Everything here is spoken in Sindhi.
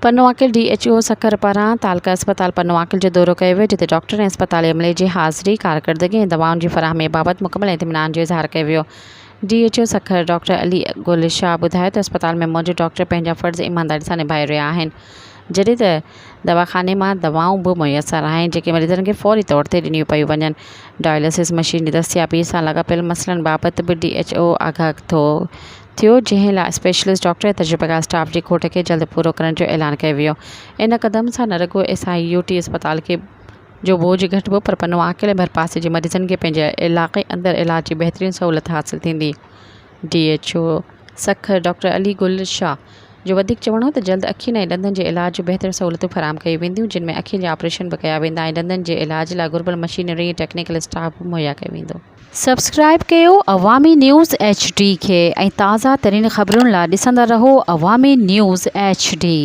Pano Aqil, D H O Sukkur پاران تعلقه اسپتال پنوعاقل جو دورو ڪيو ويو، جتي ڊاڪٽرن ۽ اسپتالي عملي جي حاضري، ڪارڪردگي ۽ دوائن جي فراهمي بابت مڪمل اطمينان جو اظهار ڪيو ويو. D H O Sukkur doctor Ali Gul Shah ٻڌايو ته اسپتال ۾ موجود ڊاڪٽر پنهنجا فرض ايمانداري سان نڀائي رهيا آهن، جڏهن ته دواخاني مان دوائون به ميسر آهن، جيڪي مريضن کي فوري طور تي ڏنيون پيون وڃن. ڊائلسز مشين جي دستيابي سان لاڳاپيل مسئلن بابت به ڊي ايڇ او آگاهه ٿو. ٿيو، جنهن لاء اسپيشلسٽ ڊاڪٽر ۽ تجربيڪار اسٽاف جي کوٽ کي جلد پورو ڪرڻ جو اعلان ڪيو ويو. ان قدم سان نه رڳو ايس I U ٽي اسپتال کي جو بوجهه گهٽبو پر پنوعاقل ۽ ڀرپاسي جي مريضن کي پنهنجي علائقي اندر علاج جي بهترين سهولت حاصل ٿيندي. D H O Sukkur doctor Ali Gul Shah جو وڌيڪ چوڻ هو ته جلد اکين ۽ ڏندن جي علاج جون بهتر سهولتون فراهم ڪيون وينديون جن ۾ اکين جا آپريشن به ڪيا ويندا ۽ ڏندن جي علاج لاء گهربل مشينري ۽ ٽيڪنيڪل اسٽاف به مهيا ڪيو ويندو. سبسڪرائب ڪيو عوامي نيوز ايڇ ڊي کي ۽ تازه ترين خبرن لا ڏسندا رهو عوامي نيوز ايڇ ڊي.